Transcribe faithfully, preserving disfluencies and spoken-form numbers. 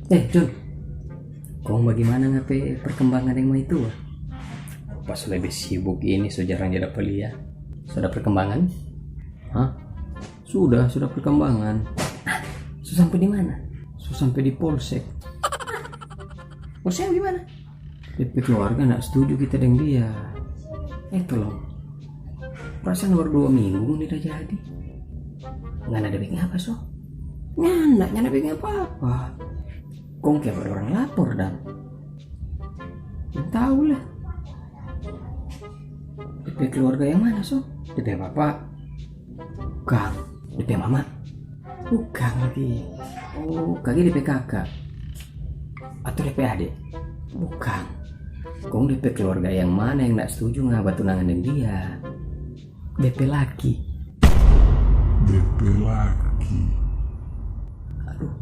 Eh, John, kong bagaimana ngape perkembangan yang maitua? Pas lebe sibuk ini, so jarang ja dapa lia. So ada perkembangan? Hah? Sudah, sudah perkembangan. So sampe di mana? So sampe di polsek. Polsek yang di mana? Depe keluarga ndak setuju kita deng dia. Eh, tolong. Perasaan baru dua minggu ngoni da jadi. Ngana da beking apa, so? Nyanda, nyanda beking apa-apa. Kong kayak ada orang lapor, dang. Nda tau lah. Depe keluarga yang mana, so? Depe bapak? Bukang. Depe mama? Bukang lagi. Oh, kage depe kaka? Atau depe ade? Bukang. Kong depe keluarga yang mana yang ndak setuju ngana batunangan deng dia? Depe laki. Depe laki. Aduh,